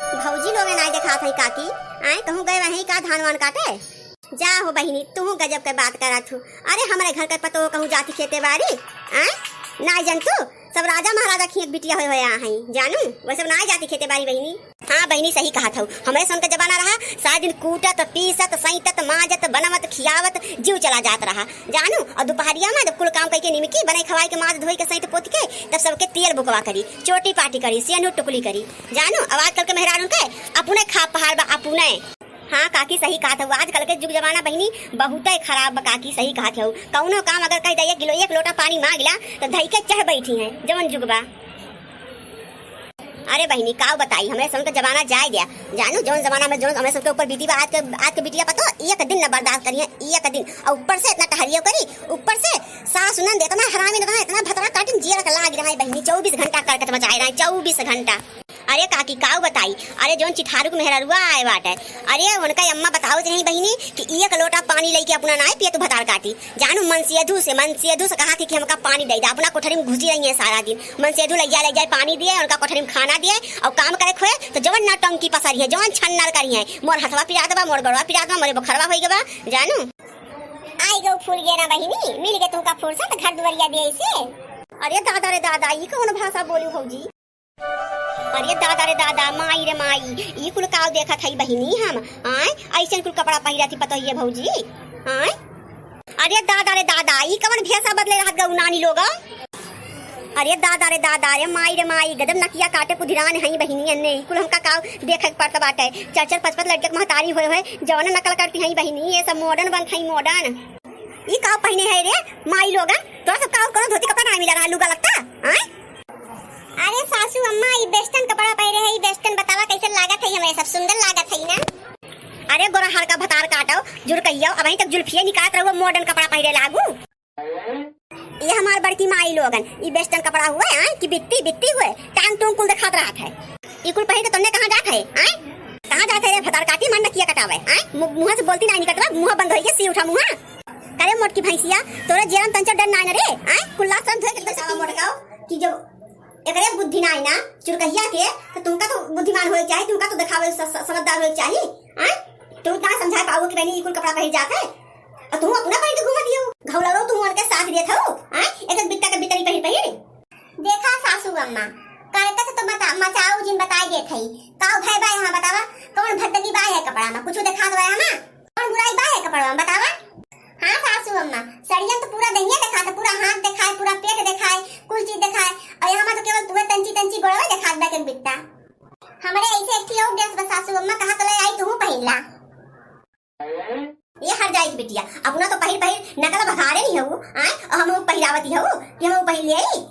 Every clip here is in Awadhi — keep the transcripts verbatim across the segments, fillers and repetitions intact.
भौजी लोग नाई देखात है काकी, आए कहूँ गए वहीं का धान वान काटे? जा हो बहिनी, तू गजब के बात करत हूँ। अरे हमरे घर के पतोह कहूँ जाती खेते बारी, आए नाई जन तू, सब राजा महाराजा खियक बिटिया होए होए आ हैं जानू, वैसे नाई जाती खेते बारी बहिनी। हाँ बहिनी, सही कहत हऊ। हमरे सन के जमाना रहा, सारा दिन कूटत, पीसत, सैतत, माजत, बनवत, खियावत जीव चला जात रहा। जानू, और दुपहरिया में जब कुल काम कइके निमकी, बनाई खवाई के, माज धोई के, सैत पोत के, तब सबके तेल बुकवा करी, चोटी पाटी करी, सेनू टुकली करी। जानू, अब आजकल के मेहरारून के अपने खा पहाड़ बा, अपने। हाँ काकी, सही कहत हऊ। आजकल के जुग जमाना बहिनी बहुते खराब बा काकी, सही कहत हऊ। कौनो काम अगर कह दे, एक गिलो, एक लोटा पानी मांगिला, तो धई के चह बैठी हैं, जवन जुग बा। अरे बहिनी, काव बताई, हमरे सन के जमाना जाए गया। जानू, जौन जमाना में जौन हमरे सन के ऊपर बीती बा, आज के, आज के बिटिया पतो एक दिन न बर्दाश्त करिहैं, एक दिन। और ऊपर से इतना टहरियो करी, ऊपर से सास नंद इतना हरामी रहा, इतना भतरा काटिन जियर के लाग रहा है बहिनी, चउबीस घंटा करकट मचाए रहा है, चउबीस घंटा। अरे काकी, काव बताई, अरे जौन चिठारू के मेहररुआ आए बाटे, अरे उनका अम्मा बताओ चाही बहिनी कि एक लोटा पानी लइके अपना नाय पिए तू भतार काटी। जानू मनसेधू से, मनसेधू से कहा कि, कि हमका पानी दे दे, अपना कोठरी में घुसी रही है सारा दिन। मनसेधू लइ जाए, लइ जाए पानी दिए, उनका कोठरी में खाना दिए, और काम करे खोए तो जवन नौटंकी पसरी है, जवन छन्नर करी है, मोर हथवा पिरात बा, मोर गोड़वा पिरात बा, मोरे बोखरवा होई गवा। जानू, आई गो फूल गेना बहिनी, मिल गए तुमका फुर्सत घर दुआरिया दिए से। अरे दादा रे दादा, ई कौन भाषा बोली भौजी? अरे दादा रे दादा, माई रे माई, ई कुल काव देखत हई बहिनी हम? आय, ऐसन कुल कपड़ा पहिरत ही पतोहिए भौजी? आय, अरे दादा रे दादा, ई कवन भेसा बदले रहत गऊ नानी लोग? अरे दादा रे दादा, अरे माई रे माई, गजब नकिया काटे पुधिरान हई बहिनी, अन्ने ई कुल हमका काव देखे के पड़त बाटे। चार चार पाँच पाँच लड़के के महतारी होए होए जवन नकल करती हई बहिनी, ये सब मॉडर्न बनत हई, मॉडर्न। ई काव पहिने है रे माई लोगन? तोरा सब काव कोनो धोती कपड़ा ना मिला रहा, लुगा लगता? आय? अरे सासू अम्मा, ई वेस्टर्न कपड़ा पहिरे है, ई वेस्टर्न बतावा कैसे लागत है, हमरे सब सुंदर लागत है ना। अरे गोरा हड़का भतार काटो, जुर कहियो, अबहीं तक जुल्फिये निकालत रहो, मॉडर्न कपड़ा पहिरे लागू। ये हमार बड़की माई लोगन, ई वेस्टर्न कपड़ा हुए, आय, कि बित्ती, बित्ती हुए, टांग टूंग कुल देखात रहत है। ई कुल पहिर के तन्ने कहाँ जात है, आय? कहाँ जात है रे भतार काटी, मन नकिया कटावे, आय? मु-, मुँह से बोलती नाई निकलत बा, मुँह बंद होई के सी उठा मुँह। करे मोटकी भैंसिया, तोरे जेरम तंचो डर नाई न रे, आय? कुल लाज शरम धोए के एकदम से मोटकाओ, कि जब एकरे बुद्धि ना आई ना, चुरकहिया के, तो तुमका तो बुद्धिमान होए के चाही, तुमका तो देखावे स-, स-, समझदार होए के चाही, आय? तू इतना समझा पाओ कि बहनी ई कुल कपड़ा पहिर जात है, और तू अपना पहिर के घूमत हियो, घौलरो तू उनके साथ देत हो, आय? एक एक बित्ता के बितरी पहिर पहिर। देखा सासू अम्मा, करकस तो मता-, मचाऊ जिन बताई देत हई, काव भय बा यहाँ बतावा, कौन भद्दगी बा है कपड़ा में, कुछ देखात बा यहाँ? कौन बुराई बा है कपड़वा में, बतावा? हाँ सासू अम्मा, सड़ियन तो पूरा दहिया देखात, पूरा हाथ देखाए, पूरा पेट देखाए, कुल चीज देखाए, और यहाँ तो केवल तुहे तंची तंची गोड़वा देखात बा के बित्ता। हमरे ऐसे एक ठियो ड्रेस बा सासू अम्मा, कहाँ तो ले आई, तुहू पहिर ला। ये हर जाई बिटिया, अपना तो पहिर पहिर नकल भगारे नहीं हऊ, आय, और हम पहिरावती हऊ कि हम पहिर ले आई।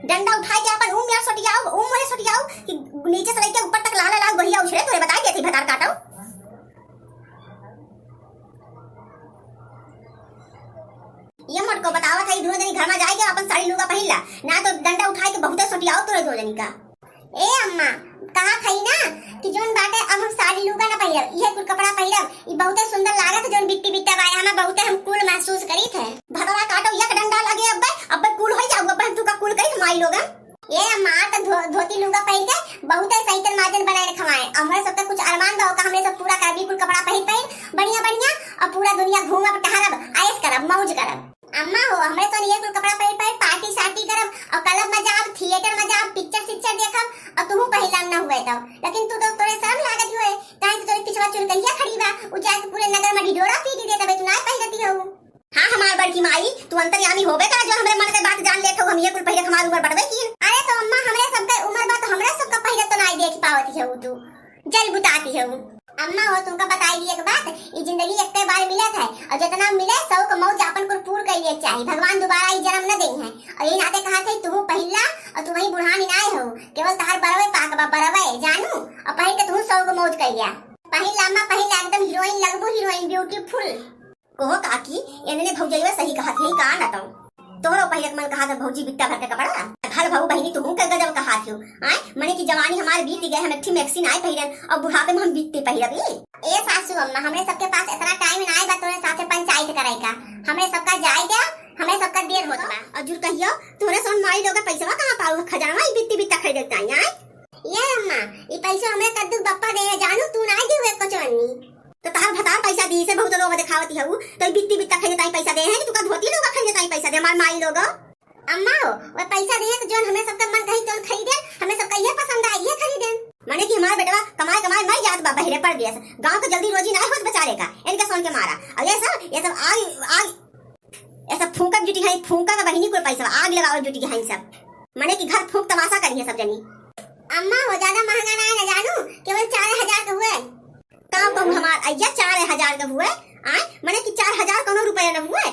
डंडा उठाए के अपन ऊ मेर सटियाओ, ऊ मोरे सटियाओ कि नीचे से लेके ऊपर तक लाल लाल गोहिया उछले, तोरे बताई देती भतार काटो। ये मटको बतावत है, दुनो जनी घर में जाए के अपन साड़ी लुगा पहिर ला, ना तो डंडा उठाए के बहुते सटियाओ तोरे दुनो जनी का। ए अम्मा, कहा थई ना कि जोन बाटे अब हम साड़ी लुगा ना पहिरब, इहे कुल कपड़ा पहिरब, ई बहुते सुंदर लागत है, जोन बिट्टी बिट्टा बाया हमें बहुते हम cool महसूस करीत है। भतरा काटो, एक डंडा लगे अब्बे, अब्बे cool होई जाऊ, अब्बे हम तुका cool कही हमारी लोगन। ए अम्मा, त धो-, धोती लुगा पहिर के बहुते सैतन माजन बनाए रखवाए। हमरे सबके कुछ अरमान बा, ओका हमरे सब पूरा करबी, कुल कपड़ा पहिर पहिर बढ़िया बढ़िया और पूरा दुनिया घूमब, टहरब, ऐश करब, मौज करब। अम्मा हो, हमरे तो ये कुल कपड़ा पहिर पहिर party सार्टी करब और club में जाब, theatre में जाब, picture सिक्चर देखब और तुहू पहिरला ना हुए तो। लेकिन तू तो, तोरे शर्म लागत हुए, काहे कि तोरे पिछवा चुरकहिया खड़ी बा, उ जाके पूरे नगर में ढिढोरा पीट देत हवे, तू ना पहिरती हो। हाँ, हमार बड़की माई, तू अंतर्यामी होबे करा, जो हमरे मन के बात जान लेत हो, हम ये कुल पहिरत हमार उम्र बढ़बे की। अरे तो अम्मा, हमरे सबके उम्र बा, तो हमरे सबका पहिरत तो नाई देख पावत हऊ तू, जल बुताती हऊ। अम्मा हो, तुमका बताई दी एक बात, ई जिंदगी एक्के बार मिलत है, और जितना मिले, शौक मौज आपन कुल पूर कइले चाही। भगवान दोबारा ई जन्म न देई है, और यही नाते कहा थे, तू पहिला, और तू वही बुढ़ानी नाय हो, केवल तहार बरवे पाक बा, बरवे, जानू, और पहिर के तू शौक मौज कइलिया। पहिला अम्मा, पहिला एकदम हीरोइन लगबू, हीरोइन, beautiful। ओहो काकी, एनने भौजइया सही कहत हई का न तौ। तोहरो पहिरक मन कहत है भौजी बिट्टा भर के कपड़ा। भल भऊ बहिनी तुहू के गजब कहत हो। आय, मने कि जवानी हमार बीत गए, हम एक ठी मैक्सी नाय पहिरन और बुढ़ापे में हम बिट्टी पहिरब ई। ए सासू अम्मा, हमरे सबके पास इतना time नाय बा तोरे साथे पंचायत करे का। हमरे सबका जाए द्या, हमरे सबका देर होत बा। अजुर कहियो, तोरे सोन माई लोग पैसवा कहाँ पाऊ खजानवा ई बिट्टी बिट्टा खरीदे ताई, आय? ई ए अम्मा, ई पैसा हमरे कद्दू के बप्पा देहे जानू, तू नाहीं दिहू एको चवन्नी। तो तहार भतार पैसा दिहिसे बहुत लोग देखावती हऊ, तो ई बित्ती बित्ता खइले ताई पैसा देहे कि तू का धोती लोग खइले ताई पैसा दे, हमार माई लोग। अम्मा हो, वो पैसा दिहे तो जौन हमें सबका मन कही तौन खरीदे, हमें सबका ये पसंद आए, ये खरीदे। मने कि हमार बेटवा कमाए कमाए मर जात बा, बहिरे पड़ गया। गाँव के जल्दी रोजी नाहीं होत बेचारे का, इनका सोन के मारा। और ये सब, ये सब आग, आग, ये सब फूंकत जुटी हैं, फूंकत बहिनी कुल पैसा, आग लगावत जुटी हैं सब। मने कि घर फूंक तमाशा करी है सब जनी। अम्मा हो, ज्यादा महंगा नाहीं ना जानू, केवल चार हजार के हुए। का कहू हमार अइया, चार हजार के हुए? आय, मने कि चार हजार कौनो रुपया न हुए।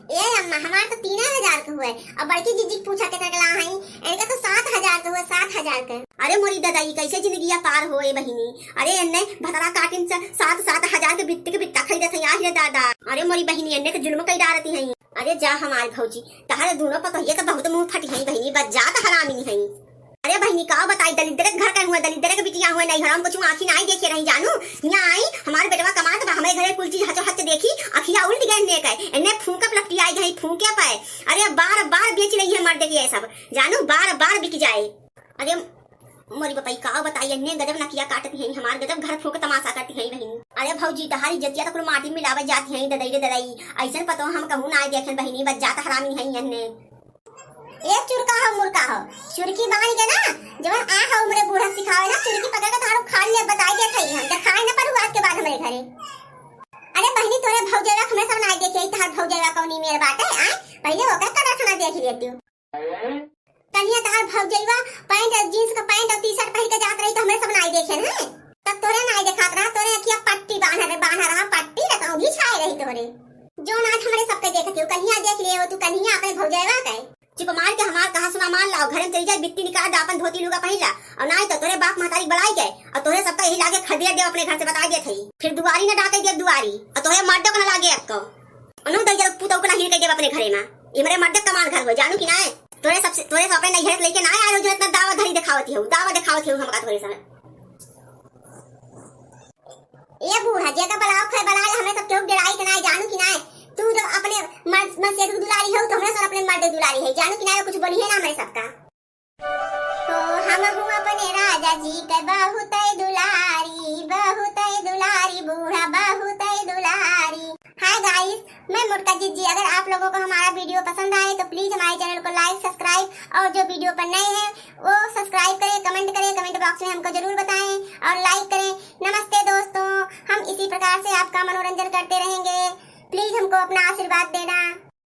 ए अम्मा, हमार तो तीन हजार के हुए, और बड़की जिज्जी के पूछा के तकला हई, इनका तो सात हजार के हुए, सात हजार के। अरे मोरी दादा, ई कैसे जिंदगिया पार होए बहिनी? अरे एन्ने भतरा काटिन से सात, सात हजार के बित्ती के बित्ता खरीदत हई, आहि रे दादा। अरे मोरी बहिनी, एन्ने के जुल्म कई डारती हई। अरे जा हमार भौजी, तहरे दोनों पतोहिया के बहुत मुंह फटी हई बहिनी, बज्जात हरामिन हई। अरे बहिनी, का बताई, दलिद्दर के घर के हुए, दलिद्दर के बिटिया हुए, नैहरा में कुछ आँखी नाहीं देखे रही जानू। हियाँ आई, हमार बेटवा कमात बा, हमरे घरे कुल चीज हचो हच देखी, अखिया उल्ट गए ने कहे, एन्ने फूंके पे लपटी आई गई, फूंके पे। अरे बार बार बेच लई है मर्द के ये सब जानू, बार बार बिक जाए। अरे मोरी बपई, का बताई, एन्ने गजब नकिया काटती हैं, हमार गजब घर फूंक तमाशा करती हैं बहिनी। अरे भौजी, तहारी जतिया तो कुल माटी मिलावे जाती हैं, ददई रे ददई, ऐसन पतो हम कहूँ ना देखेन बहिनी, बज्जात हरामी हैं एन्ने। ए चुरका हो, मुर्का हो, चुरकी बांध के ना, जवन आ हो उमरे बूढ़ा सिखावे ना, चुरकी पकड़ के तोहार उखाड़ ले, बताई देत हई हम, देखाए ना पड़ू आज के बाद हमरे घरे। अरे बहिनी, तोरे भौजैया हमें सब नाई देखे, तहार भौजैया कौनी मेर बाटे, आय? पहिले ओकर कदर खाना देख लेती। कन्हिया तहार भौजैया पैंट, जींस का पैंट और टी शर्ट पहिर के जात रही तो हमरे सब नाई देखे ना, तब तोरे नाई देखात रहा, तोरे अखिया पट्टी बांधा रहे, बांधा रहा पट्टी, रतौंधी छाए रही तोरे। जौन आज हमरे सबके देखत हो, कन्हिया देख ले हो तू, कन्हिया अपने भौजैया के। चुप मार के हमार कहा सुना मान लाओ, घरे में चली जाए, बित्ती निकाल दा, अपन धोती लुगा पहिन ला, और नाई तो तोरे बाप महतारी के बुलाई के, और तोरे सबका यही लागे खदेड़ देब अपने घर से, बताई देत हई। फिर दुआरी न डाके देब दुआरी, और तोरे मर्दो को न लागे अक्को। अनु दई जल पुतौ को ना हिल के देब अपने घरे में। ई हमरे मर्द कमाल घर हो, जानू कि नाय? तोरे सबसे, तोरे सब अपने नैहर के लइके नाय आए हो, जो इतना दावा धरी देखावती हो, दावा देखावती हो हमका तोरे सब। ए बूढ़ा, जेका बलाव खाए बलाए, हमरे सब केहू डराई के नाय, जानू कि नाय? तू जब अपने मर्द, मर्द से दुलारी हो, तो हमरे सब अपने मर्द दुलारी है, जानू कि नाय? कुछ बोली है ना हमरे सबका। ओ हम हूँ अपने राजा जी के बहुत दुलारी, बहुत दुलारी, बूढ़ा बहुत दुलारी। हाय गाइस, मैं मोटका जिज्जी। अगर आप लोगों को हमारा वीडियो पसंद आए तो प्लीज हमारे चैनल को लाइक, सब्सक्राइब और जो वीडियो पर नए हैं वो सब्सक्राइब करें, कमेंट करें, कमेंट बॉक्स में हमको जरूर बताएं और लाइक करें। नमस्ते दोस्तों, हम इसी प्रकार से आपका मनोरंजन करते रहेंगे। प्लीज हमको अपना आशीर्वाद देना।